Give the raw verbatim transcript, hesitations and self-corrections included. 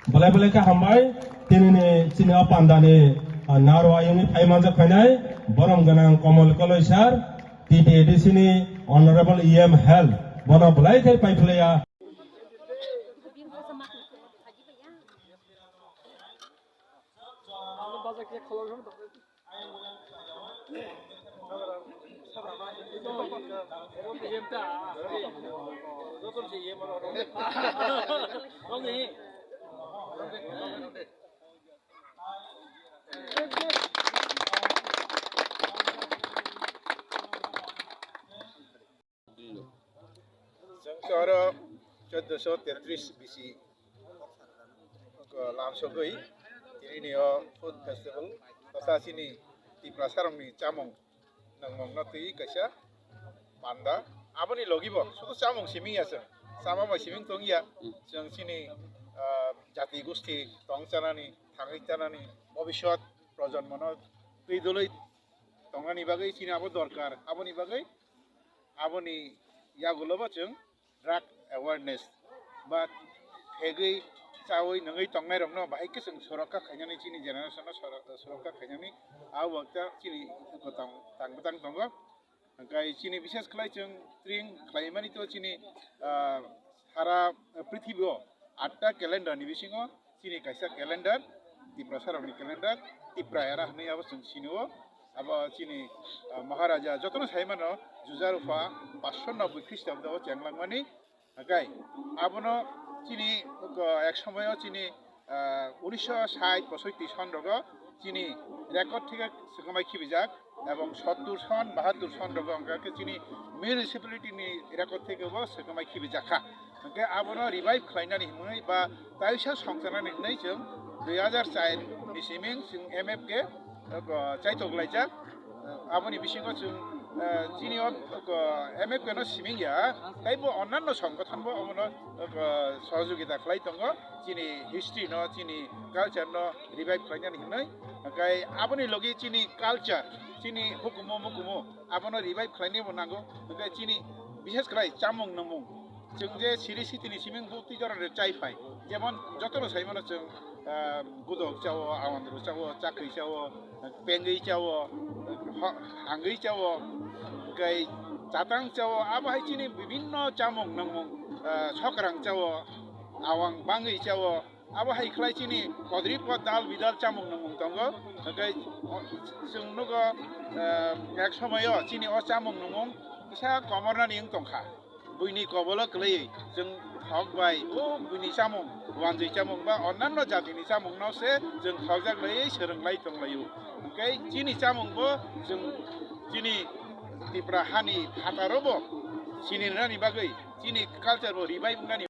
Belai belai khe hambai, tinini chini o pandani, ah, narwayungni phaimanjak phainai, borom gwnang Komol Koloi sir, T T A D C ni Honorable E M Health, bono belai khe paiphlaiya. Chwng oro choddoso tetris bisi lamsogwi tinini o food festival tata chini Tiprasarokni chamung nangmungno twi kaisa panda. Aboni logibo sudu chamung simi ya chwng, chama bai simi tongya. Chwng chini, ah, jati gusti tong chanani, thangwi chanani, bobiswt projonmono twi dwlwi tongnani bagwi chini abo dorkar. Aboni bagwi, aboni yagulobo chwng drug awareness ba thegwi chawi nungwi tongnairokno bahai khe chwng sorokha khainani, chini generation-no soro-, sorokha khainani, abo khe chini tang, tang bwtang tongo. Hwnkhe chini bishes khlai chwng tring khlaimani to chini, ah, sara prithibi o atta calendar ni bisingo chini kaisa calendar, Tiprasarokni calendar, Tipra era hwnwi abo chwng sini o. Abo chini, ah, Maharaja jotono sai mano, Jujarupha paanshsho nobboi Khristabdo o chenglangmani. Hwnkhe abono chini, ah, ek somoyo chini, ah, unisho sait posoiti son rogo chini record theke swkangmai khibijak, ebong sottur son, bahattur son rogo hwnkhe chini municipality ni record theke bo swkangmai khibijak kha. Hwnkhe abono revive khlainani hwnwi ba taisa songcharnani hwnwi chwng dui hazar char ni siming chwng M F K, ah, chaitok laijak. Aboni bisingo chwng, eh, chini o, eh, M F K no siming ya, taibo onnanno songgothon bo omono, eh, sohojogita khlai tongo, chini history no, chini culture no revive khlainani hinwi. Hwnkhe aboni logi chini culture, chini hukumu mukumu abono revive khlainai bo nango. Hwnkhe chini bishes khlai chamung nungmung, chwng je siri sitini siming bo twi jora re chai phai. Jemon jotono sai mano chwng, ah, gudok chao, awandru chao, chakri chao, pengwi chao, ho-, hangwi chao, hwnkhe chatang chao, abo hai chini bibinno chamung nungmung, ah, sokrang chao, awang bangwi chao, abo hai khlai chini kodri pod dal bidal chamung nungmung tongo. Hwnkhe chwng nugo, ah, ek somoyo chini o chamung nungmung kisa komornani wng tongkha. Buini kobolo kwlaiwi chwng thok bai o buini chamung, wanjwi chamung ba onnanno jatini chamungno se chwng thokjak laiwi swrwng lai tong laio. Hwnkhe chini chamung bo chwng chini Tipra hani phataro bo sini rwnani bagwi, chini culture bo revive wngnani.